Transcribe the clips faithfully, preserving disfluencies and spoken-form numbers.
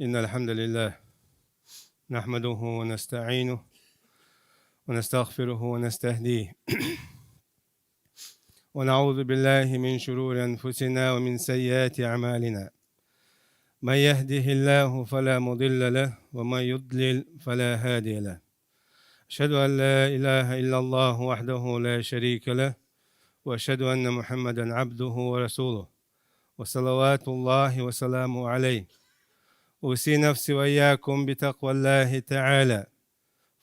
إن الحمد لله نحمده ونستعينه ونستغفره ونستهديه ونعوذ بالله من شرور أنفسنا ومن سيئات أعمالنا. من يهده الله فلا مضل له ومن يضلل فلا هادي له. أشهد أن لا إله إلا الله وحده لا شريك له وأشهد أن محمدا عبده ورسوله وصلوات الله وسلامه عليه. أوصي نفسي وإياكم بتقوى الله تعالى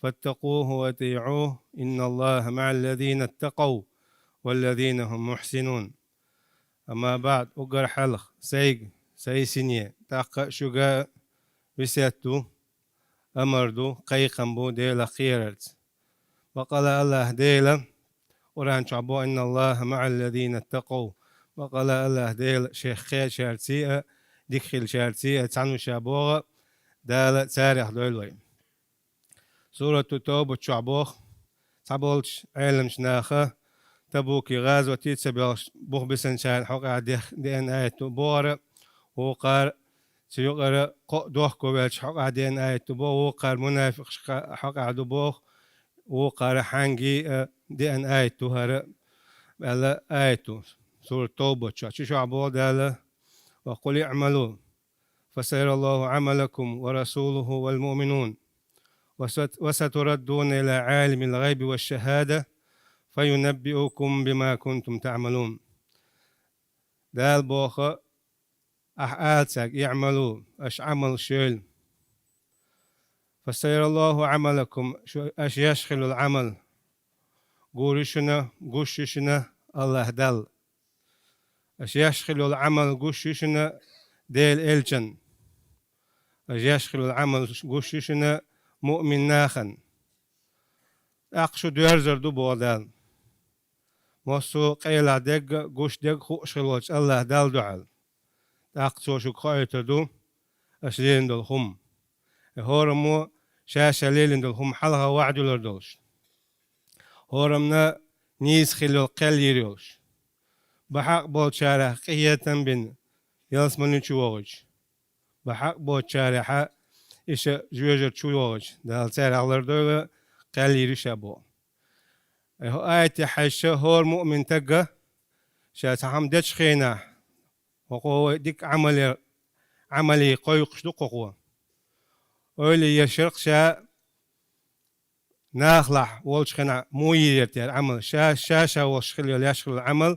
فاتقوه وأطيعوه إن الله مع الذين اتقوا والذين هم محسنون. أما بعد, уггар хьалха сайга, сай сине, тӀаккха шуга весет ду, амар ду, кхайкхам бу Делах кхерарца. Бакъала АллахӀ Дела Къуръан чохь боху: «إن الله مع الذين اتقوا». Бакъала АллахӀ Дела шех кхечаьрций а, дика хилчаьрций а цхьаьна ву ша боху, Дала царех дойла вай. Сурату Тавба чохь боху, цхьаболчу Ӏеламчу наха Табуки гӀазоте ца боьлхуш бух бисинчарна хьокъехь дех-, деана аят ду бохура, вукхара цу юкъара кхоъ дохко ваьлча хьокъехь деана аят ду боху, вукхара мунафикъашка хьокъехь ду боху, вукхара хьаьнгий а деана аят ду хӀара, аьлла аят ду. Сурат Тавба чохь. Чу чохь боху Дала: «وقل اعملوا فسيرى الله عملكم ورسوله والمؤمنون وست-، وستردون إلى عالم الغيب والشهادة فينبئكم بما كنتم تعملون». Дала боху: «Ахь ала цаьрга: اعملوا, аша Ӏамалш йойла. فسيرى الله عملكم, шу, аша еш хилла йолу Ӏамал гур ю шуна, гуш ю шуна АллахӀ Далла. Аша еш хилла йолу Ӏамал гуш ю шуна Делан элчанна. Аша еш хилла йолу Ӏамал гуш ю шуна муъмин нахана. ТӀаккха шу доьрзур ду», — боху Дала. Массо а къайлаха дерг а, гуш дерг а хууш хилла волчу АллахӀ Далла дуьхьал. ТӀаккха Цо шуьга хоуьйтур ду аша лелийна долу хӀума. И хӀораммо ша-ша лелийна долу хӀума хьалха ваӀда йиллар долуш. ХӀорамна нийса хилла йолу кхел йийр йолуш. Бахьакъ болчарах къинхетам бина, ялсамани чу вогӀуьйтуш. Бахьакъ боцучарехьа иша жоьжар чу вогӀуьйтуш, Дала царах лардойла, кхел йийр ю ша боху. Ай, хӀокху аятехь хьаьжча, хӀора муъмин стага ша цхьа хӀума дечу хенахь, хӀокхо вай дика Ӏамале-, Ӏамале кхойкхуш ду хӀокхо. Ойла еш яра-кх ша нахалахь волчу хенахь муха йийр яра те хӀара Ӏамал, ша, ша-ша волуш хилла йолу, еш хилла йолу Ӏамал,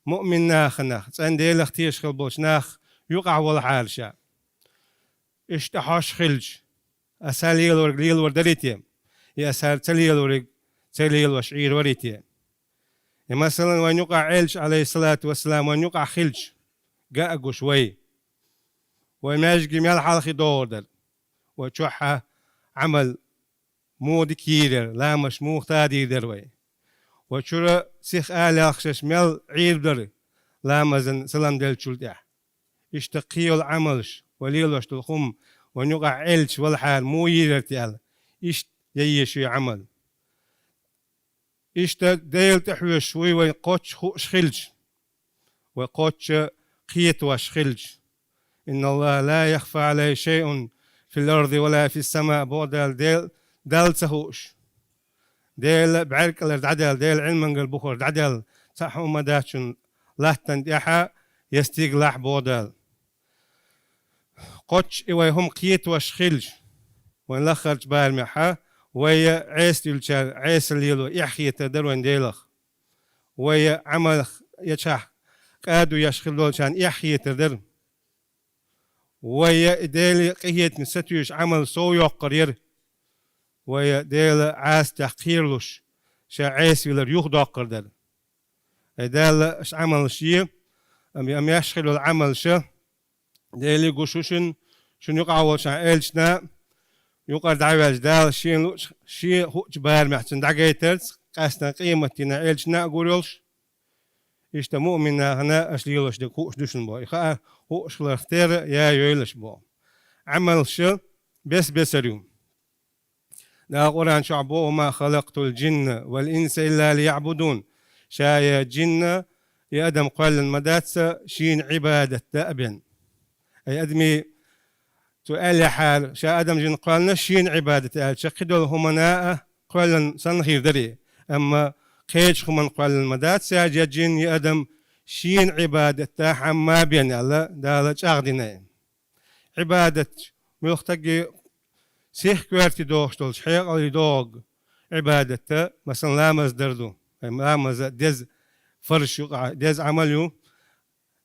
муъмин наханах, цӀена Делах тешаш хилла болчу нах юкъахь волахьара ша. Иштта хьош хилча, аса лелориг лелор дарий те? Я аса ца лелориг ца лелош Ӏийр варий те? Я, масалан, вайн юкъахь Элча, Ӏалайхиссалату вассалам, вайн юкъахь хилча, ган а гуш вай. Вай маьждиге мел хьалхе догӀур дара? Вай чохь а Ӏамал муха дика йийр яра, ламазаш муха тадийр дара вай? Вай чуьра сиха ала яьлхаш мел Ӏийр дара ламазан салам деллачул тӀаьхьа? Иштта кхин йолу Ӏамалш, вай лелош долу хӀума, вайн юкъахь Элча валахьара муха йийр яра те аьлла, иштта ян езаш ю Ӏамал. Иштта Делан тӀе хьоьжуш вуй вай кхоччуш хууш хилча, вай кхоччуш кхетош хилча. «إن الله لا يخفى عليه شيء في الأرض ولا في السماء», боху Дала, Дел-, Далла ца хууш. Дела бӀаьрг кӀалара дӀадаьлла, Делан Ӏилманчу бухара дӀадаьлла, цхьа хӀума ма дац шуна латтана тӀехь а я стигалахь, боху Дала. Кхоччуш и вай хӀума кхетош хилча, вайн лаххарчу барамехь а, вай я Ӏеса дуьллучарна Ӏеса лело эхь хетар дара вайн Делах. Вай я Ӏамалх ечахь кӀаду еш хилла долчарна эхь хетар дара. Вай я и Деле къинхетамца сатуьйсуш Ӏамал сов йоккхур яра. Вай я Делан Ӏазапех кхералуш, ша Ӏеса вилар юхадоккхур дара. Ай, Дала аша Ӏамалш е, амма, амма еш хилла йолу Ӏамалша, Деле гуш ву шуна, шуна юкъахь волчу Элчана, юкъара дӀаваьлча Дала шена луучу, шен хуучу барамехь цунна дӀагайтарца, къаьсттина къематдийнахь Элчана а гур йолуш, иштта муъмин нахана аша лелош дерг хууш ду шуна боху. И хаа хууш хиларх терра я йойла аша боху. Ӏамалша бес-бесар ю. Дала Къуръан чохь боху: «وما خلقت الجن والإنس إلا ليعبدون». Ша я джинна, я адам кхоьллина ма дац, шена Ӏибадат дан а бен. Ай, адамийн Цо аьллехьара, ша адам жин кхоьллина шена Ӏибадат аьлча, кхыдолу хӀуманна а кхоьллина санна хир дарий. Амма кхечу хӀуманна кхоьллина ма дац, ша жа жин я адам шена Ӏибадат да хьамма бен аьлла, Дала чӀагӀдинай. Ӏибадат муьлхха стаге сих коьрте догӀуш долчу хьекъале догӀу Ӏибадат, масала, ламаз дар ду. Ай, ламаз деза фарз ю, деза Ӏамал ю.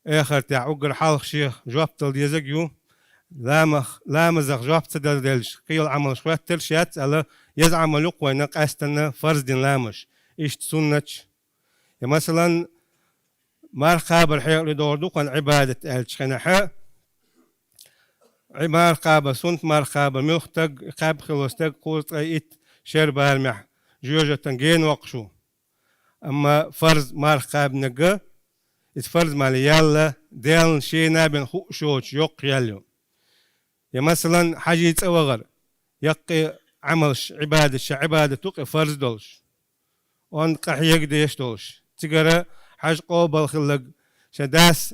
Эхартехь уггар хьалха шех жоп дала дезаг ю. Ламах, ламазах жоп ца дала делча, кхин Ӏамалш хӀоьттарш яц аьлла, еза Ӏамал ю-кх вайна къаьстина фарз дина ламазаш. Иштта суннаташ. Я, масалан, марха кхабар хьекъале догӀур ду-кх вайна Ӏибадат аьллачу хенахь. Ӏи-, марха кхабар, суннат марха кхабар, муьлхха стаг, кхаьбна хилла стаг кхузткъе итт шеран барамехь жоьжахатин гена воккхуш ву. Амма фарз марха кхабинарг, иза фарз мел яьлла, Делан шена бен хууш йоцуш йоккха ял ю. Я, масалан, хьаьже цӀа вахар, яккхий Ӏамалш, Ӏибадаташ, ша Ӏибадат ду-кх и фарз долуш. Онда къахьега дезаш долуш. Цигара хьаьж къобал хилларг, шен дас,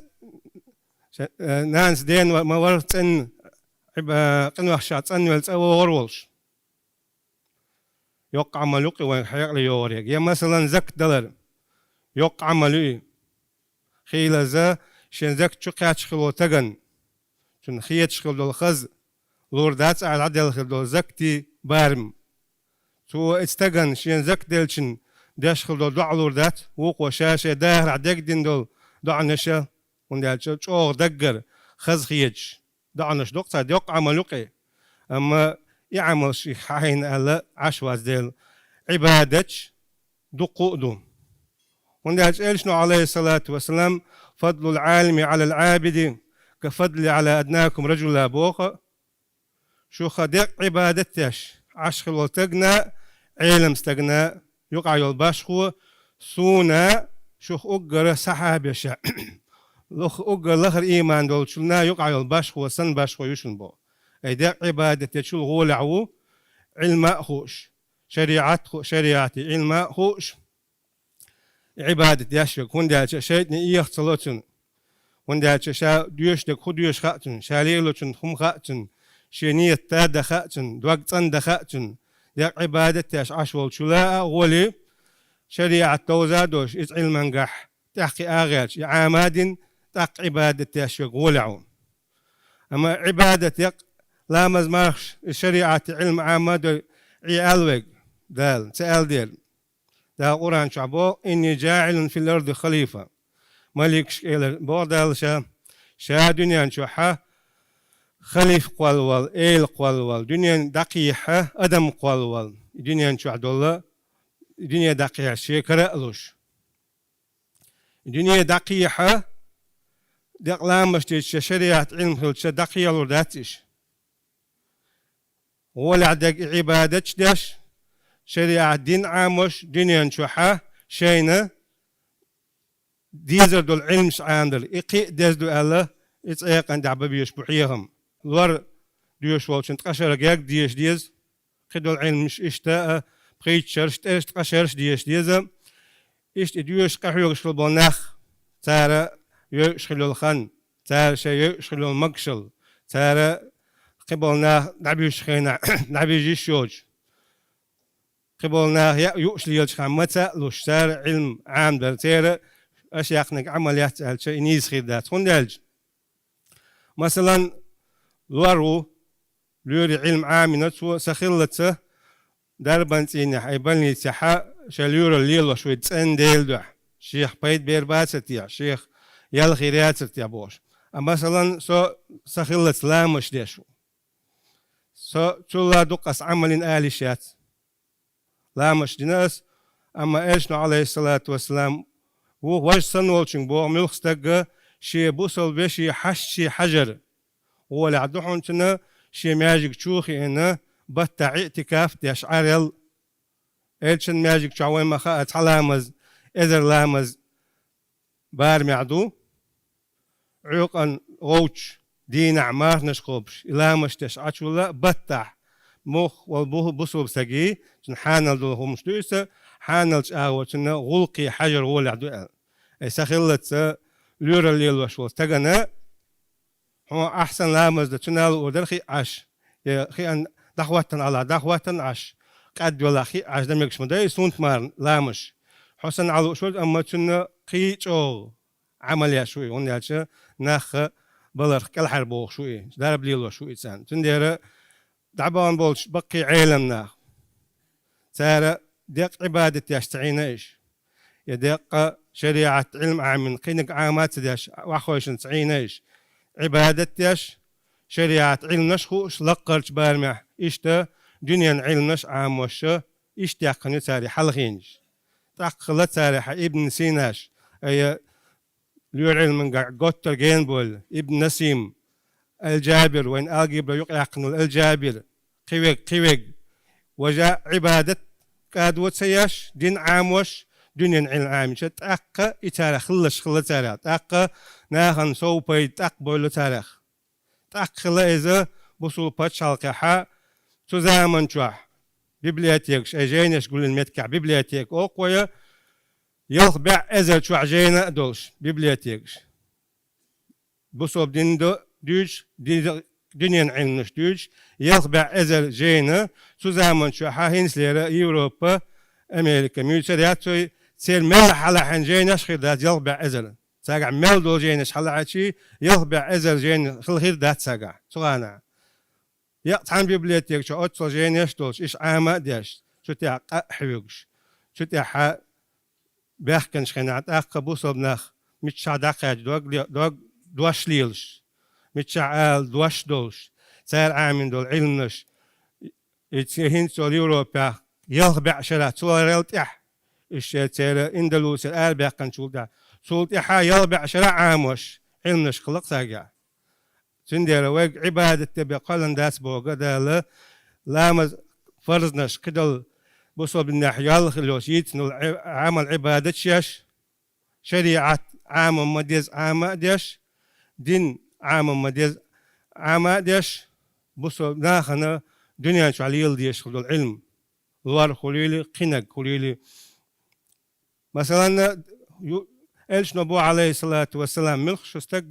шен, э, нанас дена ма вара цӀенна, Ӏиба-, къиношкахь цӀанвелла цӀа вогӀур волуш. Йоккха Ӏамал ю-кх и вайн хьекъале йогӀург. Я, масалан, закат далар. Йоккха Ӏамал ю и. Хийлаза шен закат чу кхаьчна хилла стагана, цунна хеташ хилла долу хаза лур дац, ахь дӀаделла хилла долу закатийн барам. Цо и стагана шен закат деллачунна деш хилла долу доӀа лур дац, вукхо ша шен дахарехь дегдина долу доӀанаш, хӀунда аьлча чӀогӀа даггара хаза хеташ. ДоӀанаш ду-кх цхьа йоккха Ӏамал ю-кх и. Амма и Ӏамалш хьахийна аьлла Ӏаш вац дела, Ӏибадаташ дуккха а ду. ХӀунда аьлча Элчано, Ӏалайхиссалату вассалам, «Фадлул Ӏалими Ӏалал Ӏабиди ка фадли Ӏала аднакум раджула», боху. Шух декъа Ӏибадат деш Ӏаш хилла волу стагана, Ӏелам стагана юкъахь йолу башхо, суна шух уггара сахьабеша, лух-, уггар лахара ийман долчунна юкъахь йолу башхо санна башхо ю шуна боху. Ай декъа Ӏибадат дечул гӀолехь ву, Ӏилма а хууш, шариӀат ху-, шариӀати Ӏилма а хууш, Ӏибадат деш верг, хӀунда аьлча шайтӀане эха ца ло цунна. ХӀунда аьлча ша доьшург хӀун доьшу хаьа цунна, ша лелочунна хӀума хаьа цунна, шен нийят дан хаьа цунна, дог цӀандан хаьа цунна. Декъа Ӏибадат деш Ӏаш волчул а гӀоли, шариӀат довза а довзуш, иза Ӏилманехь тӀаьхьакхиа а гӀерташ, и Ӏама а дина, тӀаккха Ӏибадат деш верг гӀолехь ву. Амма Ӏибадат, декъа ламаз, мархаш, и шариӀати Ӏилма Ӏама а дой, Ӏе аьлла вайга Дала, ца аьлла дера. Дала Къуръан чохь боху: «Инни жаӀилун фил арди халифа». Маликашка элира боху Дала ша, ша дуьнен чохь халифа кхоллавала, эла кхоллавала, дуьнен дӀакхехьа адам кхоллавала, и дуьнен чохь долу, и дуьне дӀакхехьа шен кара а луш. И дуьне дӀакхехьа, декъа ламазаш дича, шариӀат Ӏилма хилча, дӀакхелур дац иша. ГӀолехь дерг и Ӏибадаташ деш, шариӀат дин Ӏамош, дуьнен чохьа шайна дезар долу Ӏилмаш Ӏамадар, и кхин а деза ду аьлла, и цӀе къантӀехь бан безаш бу хьехам. Лор доьшуш волчун ткъа шарахь герга дезаш деза, кхидолу Ӏилмаш иштта а, пхийтта шарш, тӀе ткъа шарш дезаш деза. Иштта и доьшуш къахьоьгуш хила болу нах, цара йойуш хила йолу хан, цара шайн йойуш хила йолу могушалла, цара кхин болу нах дӀабуьжучу хенахь дӀабижа йиш йоцуш, кхин болу нах яа юуш лелачхьана маца а луш, цара Ӏилма Ӏамадар, церан аша яьккхинарг Ӏамал яц аьлча, и нийса хир дац. ХӀунда аьлча, масалан, лор ву, лоьрийн Ӏилма Ӏамийна цо, сахиллалца дарбан цӀийнехь, ай больницехьа шайн лоьралла лелош ву цӀена Делан дуьхьа. Шех пайда бер бацар те, шех ял хир яцар те бохуш. А масалан, со сахиллалца ламазаш деш ву. Со цул а дукха аса Ӏамал йина ала йиш яц. Ламазаш дина аса, амма Элчано, Ӏалайхиссалату вассалам, ву важа санна волчуьнга боху, муьлхха стага шен бусалба вешин хьашташка хьажар гӀолехь ду хьуна цуьнан, шен маьждиг чу а хиъна, баттахь иътикаф деш Ӏарел. Элчан маьждиг чохь вайн ма хаьа цхьа ламаз эзар ламаз барамехь ду, Ӏуьйкъана гӀовташ, дийнахь марханаш кхобуш, и ламазаш деш Ӏачул а баттахь, муьлхха волу бу-, бусалба стаге, цуьнан хьанал долу хӀуманаш ду иза, хьаналчу агӀор цуьнан гӀуллакхе хьажар гӀолехь ду аьлла. Ай сахиллалца лоьралла лелош волу стагана Хьо ахьсан ламаз да, цунна луур дара хиъ Ӏаш. Я хиъан дӀахӀоттан Ӏала, дӀахӀоттан Ӏаш. Къад велахь хиъ Ӏаш дан мегаш ма дай, сунт мара ламазаш. Хьо санна Ӏалуш ву, амма цунна кхин чӀогӀа Ӏамал еш ву и, хӀунда аьлча нах баларх кӀелхьарбохуш ву и, дарба лелош ву и царна. Цундела дӀабахана болчу баккхий Ӏелам нах. Цара деккъа Ӏибадат деш ца Ӏийна иш. Я деккъа шариӀат Ӏилма Ӏамина, кхиниг Ӏама ца деш, охьахевшина ца Ӏийна иш. Ӏибадат деш, шариӀат Ӏилманаш хууш лаккхарчу барамехь, иштта дуьненан Ӏилманаш Ӏамош, иштта яьккхина ю цара и хьалхийнаш. ТӀаккха хилла цара хьа Ибн Синаш, ая лоьран Ӏилманга готтар гена болу Ибн Насим, Ал-Джабир, вайн алгебра юкъаяьккхина волу Ал-Джабир, кхин верг, кхин верг. Важа Ӏибадат кӀадо ца еш, дин Ӏамош, дуьненан Ӏилма Ӏамича, тӀаккха и царах хилларш хилла царах, тӀаккха нахана сов пайда тӀаккха бевлла царах. ТӀаккха хилла иза бусул пачхьалкхехьа, цу заман чохь библиотекаш, ай жайнаш гуллин меттигехь библиотека олу вай, ялх бӀе эзар чохь жайна а долуш библиотекаш. Бусул дин до дуьйцуш, ди-, дуьненан Ӏилманаш дуьйцуш, ялх бӀе эзар жайна, цу заман чохьа хӀинцалера Европа, Америка, муьйцар яц вай, церан мел хьалахьина жайнаш а хир дац ялх бӀе эзар. Цигахь мел долу жайнаш хьалахьийча, ялх бӀе эзар жайна хила хир дац цигахь, цу ханахь. Еккъа цхьана библиотека чу оццул жайнаш а долуш, иш Ӏама а деш, цу тӀехь къа а хьоьгуш, цу тӀехьа баьхкинчу хенахь тӀаккха бусалба нах миччахь дӀакхаьчча дог ле-, дог дош лелаш, миччахь ала дош долуш, цара Ӏамийна долу Ӏилманаш, и ц-, хӀинца йолу Европехь ялх бӀе шарахь цул тӀаьхьа, иштта церан Индалусера арабаьккхинчул тӀаьхьа, цул тӀаьхьа ялх бӀе шарахь Ӏамош Ӏилманаш хилла-кх цигахь. Цундела вайга Ӏибадат де бен кхоьллина дац боху Дала, ламаз фарзнаш кхидолу бусалба динехь ял хилла йолуш йийцина долу Ӏи-, Ӏамал Ӏибадаташ еш, шариӀат Ӏама ма деза Ӏама а деш, дин Ӏама ма деза Ӏама а деш, бусалба нахана дуьнен чохь лела дезаш хилла долу Ӏилма. Лор хуьлийла, кхиниг хуьлийла. Масалан, ю-, элчано боху, Ӏалайхиссалату вассалам, муьлхха шу стаг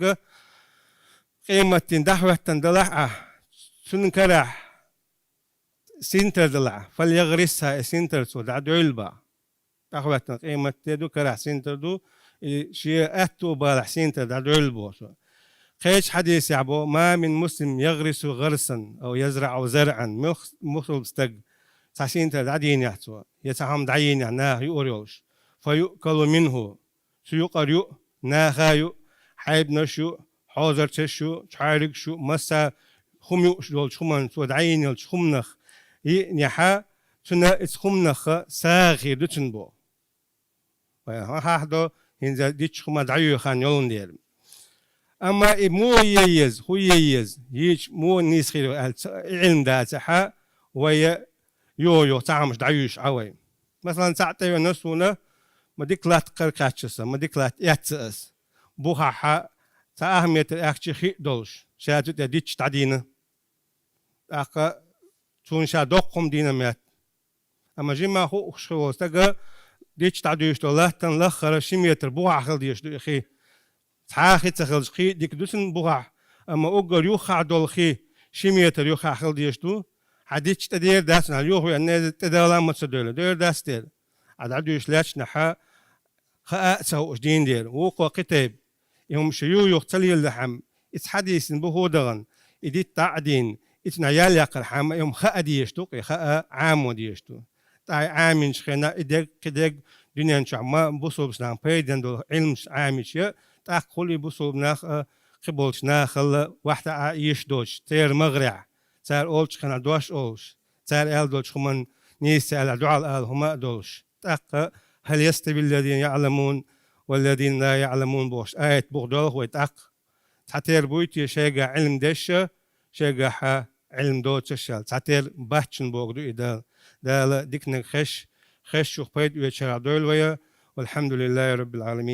къематдийнахь дӀахӀоьттина далахь а, цуьнан карахь синтар далахь, фальягърисха, и синтар цо дӀадойла боху. ДӀахӀоьттина къематде ду, карахь синтар ду, и шен аьтту балахь синтар дӀадойла боху цо. Кхечу хьадисехь боху: «Ма мин муслим ягърису гъарсан, ав язраӀу зарӀан». Мух-, мусулба стаг цхьа синтар дӀадийнехь цо, я цхьа хӀума дӀайийнехь наха юур йолуш, фа юъкалу минху, цу юкъара юу, наха юу, хьайбанаш юу, хьозарчаш юу, чхьаьргаш юу, масса хӀума юуш долчу хӀуманна цо дӀайийнелчу хӀуманах йиънехьа, цуьнан иза хӀуманах сагӀа хир ду цуьнан боху. Вайн хьан хьахдо, хӀинца дитча хӀума дӀайоьху хан йолун дера. Амма и муха е еза, хӀун е еза, йийча муха нийса хир ву аьлла, ца-, и Ӏилма дацахьа, вай юха-юха цхьа хӀумаш дӀаюьйш Ӏа вай. Масалан, цхьаъ тӀевеана суна, ма дика латта кхара кхаьчча сан, ма дика латта эцна ас. Бухахьа цхьа ах метр аьхча хи а долуш, ша цу тӀе дитча дӀадийна. ТӀаккха цунна ша доккха хӀума дийна метта. Амма жимма хуухуш хи волу стага дитча дӀадуьйш долу латтана лаххара ши метр бухахь хила дезаш ду и хи. Цхьа а хи ца хилча, кхин а дика ду цуьнан бухахь, амма уггар юххехь долу хи ши метр юххехь хила дезаш ду. Хьан дитча тӀе дера дац, хьан юха веана, тӀедала а ма ца девлла, дера дац дера. Ӏа дӀадуьйш лаьтташехь, хаа а ца хууш дийна дера. Вукхо кхин тайпа. И хӀума шу юха-юха ца леладахьама, иза хьадийсина буху а дахана, и дитта дӀа а дийна, и цунах ял яккхархьама, и хӀума хаа дезаш ду-кх, и хаа Ӏамо дезаш ду. ТӀаккха и Ӏаминчу хенахь и дерг, кхин дерг дуьнен чохь ма бусулбачу нахана пайденна долу Ӏилмаш Ӏамича, тӀаккха хуьлу и бусулба нах а, кхиболчу нахала ваьхьа а эшаш доцуш, церан магӀарехь, цара олучу хенахь дош олуш, цара аьлла долчу хӀуманна нийса ца аьллехь, дуьхьал ала хӀума а долуш. ТӀаккха: «Хьал яставил лазина яӀламун вал лазина ла яӀламун», – бохуш аят буха доьлху вай тӀаккха. Цхьатера буй те шайгахь Ӏилма деш а, шайгахьа Ӏилма доцуш а? Цхьатера бац шуна бохург ду и Дала. Дала диканиг хезаш, хезачух пайда оьцучарах дойла вай. Валхьамдулиллахи Раббил Ӏаламин.